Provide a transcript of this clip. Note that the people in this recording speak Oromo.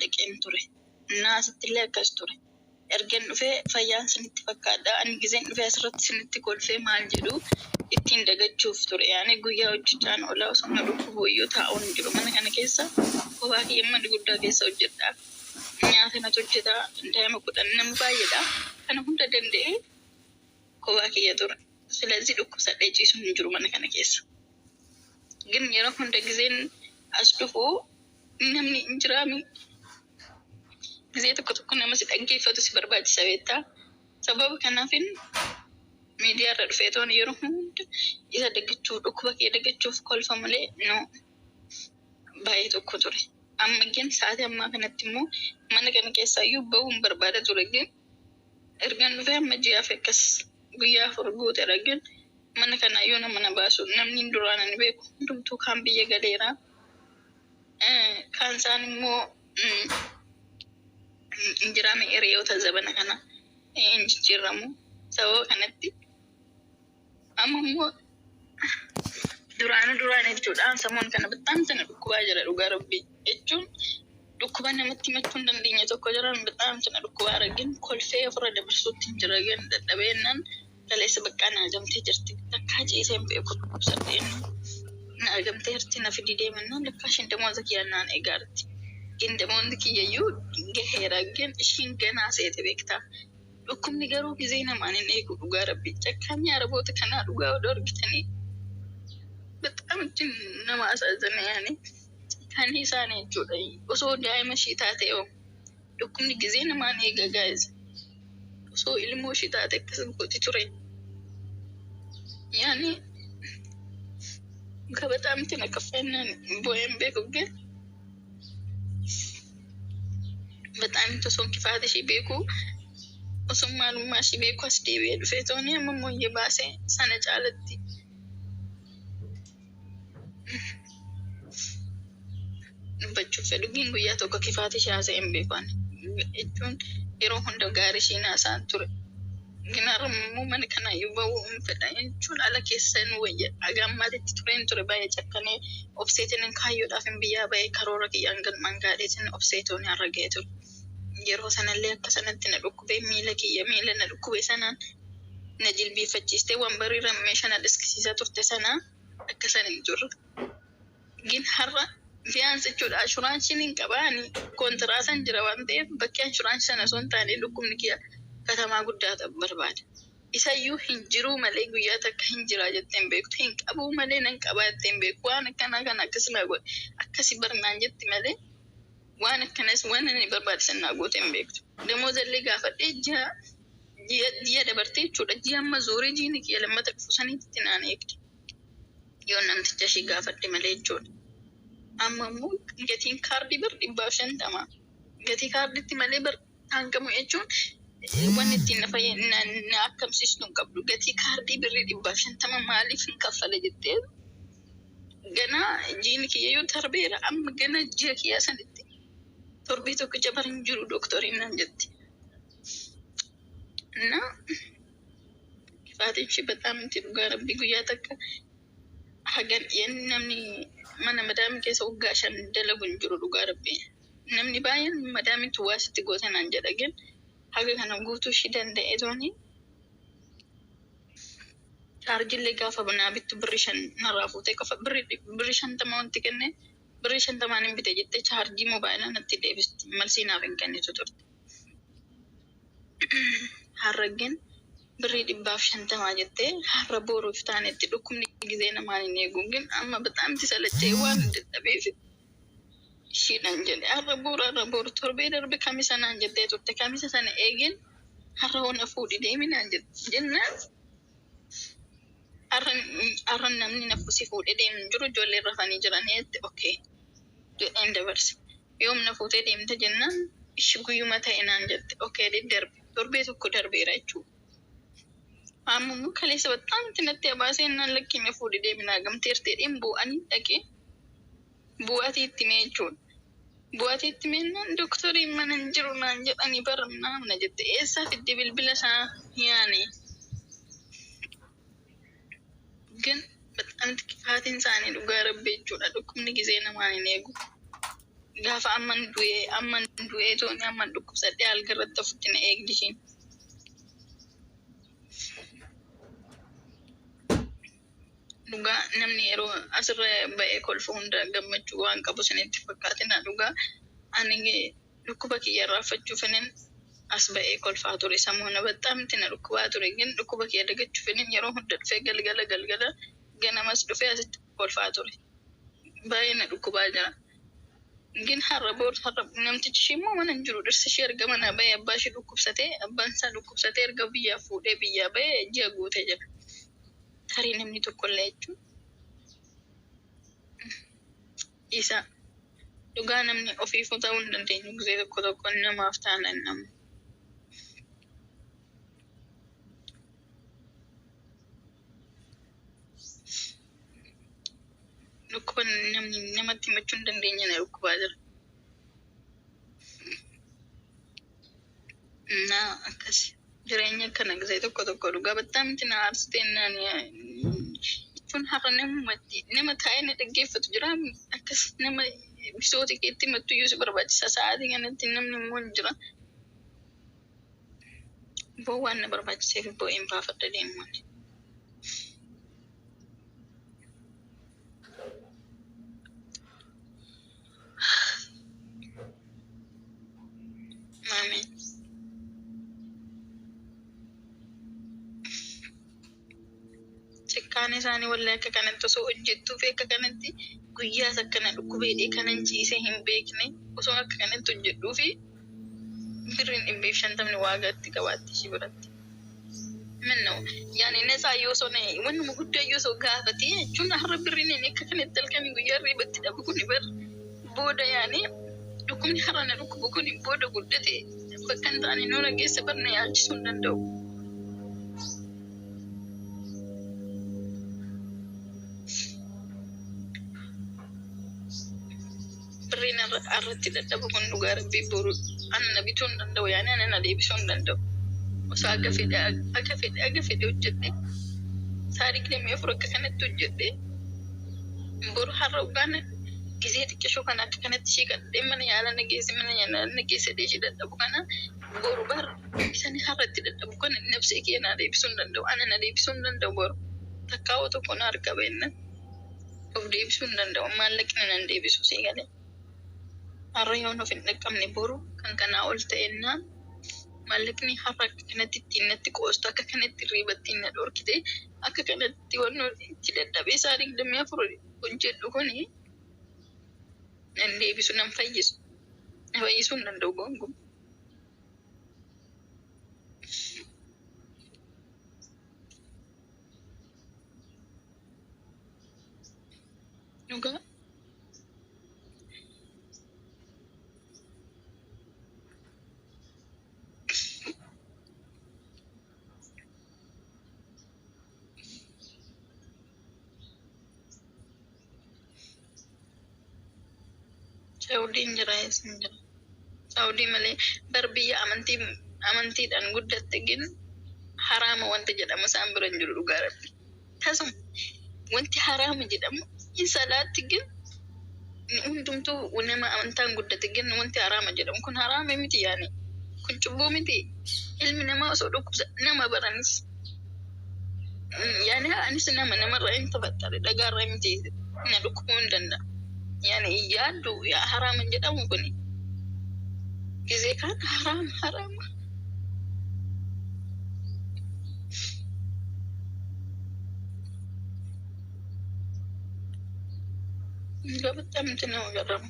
Dhaqeen ture. Innaa asittillee akkas ture. Ergan dhufee fayyaan sinitti fakkaadha. Ani gizeen dhufee asirratti sinitti kolfee maal jedhu ittiin dagachuuf ture. Yaani guyyaa hojjechaan oolaa osoo na dhukkubu iyyuu taa'uun hin jiru. Mana kana keessa kophaa kiyya mana guddaa keessa hojjedha. Nyaata natu hojjeta. Daa'ima 10 nama baay'eedha. Kana hunda danda'ee kophaa kiyya ture. Silazii dhukkubsadhee ciisuun hin jiru mana kana keessa. Gin yeroo hunda gizeen as dhufu namni hin jiraami. Gizee tokko tokko nama si dhaggeeffatu si barbaachisa beektaa. Sababa kanaafin miidiyaa irra dhufee toon yeroo hunda isa dagachuuf dhukkuba kee dagachuuf kolfa malee no baay'ee tokko ture. Amma gin sa'aatii ammaa kanatti immoo mana kana keessaayyuu bahuun barbaada ture gin ergan dhufee amma ji'aaf akkas guyyaa 4 guuteera gin mana kanaayyuu nama na baasu namni duraan ani beeku hundumtuu kaan biyya galeera. Kaan isaan immoo hin jiraame hiriyoota zabana kana hin jijjiirramu. Sababa kanatti amma immoo duraanu duraan jechuudha samuun kana bixxaam sana dhukkubaa jira dhugaa rabbii jechuun dhukkuba namatti himachuu hin dandeenye tokko jiran bixxaam sana dhukkubaa argin kolfee ofirra dabarsuutti hin jira gan dadhabeennan Kaleessa baqqaa na hagamtee jirti. Takkaa ciisee hin beeku dhukkubsadheen. Na hagamtee jirti na fidii deemannaan lakkaa ishiin damooza kiyyaan naan eegaarti. Gin damoonni kiyyayyuu gaheera gin ishiin ganaa seete beektaa. Dhukkubni garuu gizee namaan hin eegu dhugaa rabbi. Cakkaanyi araboota kanaa dhugaa odoo argitanii. Bexaam ittiin nama asaazana yaani. Cakkaanyi isaanii jechuudha. Osoo daa'ima ishii taatee hoo. Dhukkubni gizee namaan eega guys. Osoo ilmoo ishii taate akkas gooti ture. Yaani gabataa miti na kaffannaan boo'een beeku ግን በጣም osoo kifaata ishii beeku osoo maalummaa ishii beeku as deebi'ee dhufee tooni amma immoo iyyee baasee sana caalatti dubbachuuf fedhu gin guyyaa tokko kifaati ishee haasa'ee hin beeku ani. Jechuun yeroo hunda gaarii ishiin haasa'an ture. Gin har'a immoo mana kanaayyuu ba'uu hin fedha jechuun ala keessan wayya haga ammaatitti tureen ture baay'ee cakkanee obseetiin kaayyoodhaaf hin biyyaa ba'ee karoora kiyyaan galmaan gaadheetiin obseetoon har'a ga'e ture. Yeroo sanallee akka sanatti na dhukkubee miila kiyya miila na dhukkube sanaan na jilbiiffachiistee wanbariirra meeshaa na dhiskisiisaa turte sana akka san hin turre. Gin har'a biyaans jechuudha ashuraansiin hin qabaani kontiraatan jira waan ta'eef bakki ashuraansii sana osoo hin taane dhukkubni kiyya katamaa guddaa ta'u barbaada. Isayyuu hin jiruu malee guyyaa takka hin jiraa jettee hin beektu hin qabuu malee nan qabaa jettee hin beektu waan akkanaa kana akkas naa godhe akkasi barnaan jetti malee waan akkanas waan ani barbaade san naa goote hin beektu. Damoozallee gaafadhee ji'a ji'a ji'a dabartee jechuudha ji'a amma zooree jiini kiyya lammata dhufu sanitti naan eegdi. Yoo namticha ishii gaafadhe malee jechuudha. Amma immoo gatiin kaardii bar 150. Gatii kaardiitti malee bar hangamu jechuun wanni ittiin na na akkamsiistu hin qabdu. Gatii kaardii birrii 150 maaliif hin kaffale jettee ganaa jiini kiyyayyuu tarbeera amma gana ji'a kiyyaa sanitti torbee tokkicha bar hin jiru dooktoriin naan jetti. እና Kifaatiin ishee bexaam itti dhugaa rabbii guyyaa takka hagan namni mana madaamii keessa waggaa 5 dalagu hin jiru dhugaa rabbii. Namni baay'een madaamiitu waa sitti goota naan jedha gin haga kana guutuu ishii danda'ee tooni chaarjillee gaafa naa bittu birri 5 narraa fuutee qofa birri 50 wanti kenne birri 50n hin bite jettee chaarjii moobaayilaa natti deebisti malsii naaf hin kennitu turte. Har'a gin birrii 150 jettee har'a boru iftaanetti dhukkubni gizee namaan hin eegu gin amma bexaam itti salachee waan dadhabeef ishiidhan jedhe har'a boru har'a boru torbee darbe kamisa naan jettee turte kamisa sana eegin har'a hoo na fuudhi deemi naan jette jennaan har'a har'a namni na si fuudhee deemu hin jiru ijoolleen rafanii jiranii jette okay jedheen dabarse. Yoom na fuutee deemta jennaan ishi guyyuma ta'e naan jette. Ok jedhee darbe. Torbee tokko darbeera jechuudha. Amma immoo kaleessa baxxaamti natti abaasee naan lakkii na fuudhi deemi naa gamteerti jedheen boo'anii dhaqee bu'atii itti mee jechuudha. Bu'atii itti meennaan doktoriin mana hin jiru naan jedhanii bara naamna jette. Eessaa fidde bilbila isaa yaane. ግን በጣም kifaatiin isaanii dhugaa rabbi jechuudha. Dhukkubni gizee namaan hin eegu. Gaafa amman du'ee amman du'ee tooni amman dhukkubsadhee alga irratti hafutti na eegdi ishiin. Dhugaa namni yeroo asirra ba'ee kolfu hunda gammachuu waan qabu isinitti fakkaatina. Dhugaa ani dhukkuba kiyya irraanfachuufinin as ba'ee kolfaa ture. Samoona baxxaamti na dhukkubaa ture. Gin dhukkuba kiyya dagachuufinin yeroo hunda dhufee galgala galgala ganamas dhufee asitti kolfaa ture. Baay'ee na dhukkubaa jira. Gin har'a boor har'a namtichi ishee immoo mana hin jiru. Dhirsi ishee erga manaa ba'ee abbaa ishee dhukkubsatee abbaan isaa dhukkubsatee erga biyyaa fuudhee biyyaa ba'ee ji'a guutee jira. Tarii namni tokkollee jechuun isa dhugaa namni ofiifuu ta'uu hin dandeenyu gisee tokko tokko namaaf taanan nama. Dhukkuba namni namatti himachuu hin dandeenye na dhukkubaa jira. Na akkas jireenya kana gisee tokko tokko dhugaa battaamti na aarsitee naan jechuun har'a namumatti nama taa'ee na dhaggeeffatu jira akkas nama bisoota keetti himattu iyyuu si barbaachisa sa'aatii kanatti namni immoo hin jira. Boo waan na barbaachiseef boo'een baafadha deemuun. Ameen. Cikkaan isaanii wallahi akka kanatti osoo hojjettuu fi akka kanatti guyyaas akkana dhukkubeedhee kanan ciisee hin beekne osoo akka kanatti hojjedhuu fi birriin 150 waagaa itti qabaatti ishii biratti. Minno yaani nasaa yoo osoo wannuma guddaa yoo osoo gaafatee jechuun har'a birriin inni akka kanatti halkanii guyyaa riibatti dhabu kun bar booda yaani dhukkubni har'a na dhukkubu kun booda guddate bakka hin taane noora geessa bar na yaalchisuu hin danda'u. Birriin irratti dadhabu kun dhugaa rabbii boru ana na bituu hin danda'u yaani ana na deebisuu hin danda'u. Osoo aga fedhe aga fedhe aga fedhe hojjedhe saa 24 akka kanatti hojjedhe boru har'a dhugaan gisee xiqqishoo kana akka kanatti ishee kadhadhee mana yaala na geesse mana yaala na geesse ishee dadhabu kana boru bar isani har'a itti dadhabu kana nafsee kiyya na deebisuu hin danda'u ana na deebisuu hin danda'u boru takkaawwa tokko na harka beenna of deebisuu hin danda'u maallaqni nan deebisu sii galee. Har'a yoon of hin dhaqqabne boru kan kanaa ol ta'ennaan maallaqni har'a akka kanatti ittiin natti qoostu akka kanatti hirriiba ittiin na dhorkite akka kanatti wannoo itti dadhabee isaa 24 hojjedhu kuni nan deebisu nan fayyisu na fayyisuu hin danda'u gonkumaa. Dhugaa. Saudiin jira eessan jira. Saudii malee bar biyya amantii amantiidhaan guddatte gin haraama wanta jedhamu isaan bira hin jiru dhugaa rabbi. Tasuma wanti haraama jedhamu hin salaatti gin hundumtuu nama amantaan guddate gin wanti haraama jedhamu kun haraama miti yaani kun cubbuu miti ilmi namaa osoo dhukkubsa nama baranis yaani anis nama namarraa hin tafaxxare dhagaarraa miti na dhukkubuu hin danda'a. Yaani yaaddu haraama hin jedhamu kuni gisee kaan haraama haraama. Gabatamti nama garramu.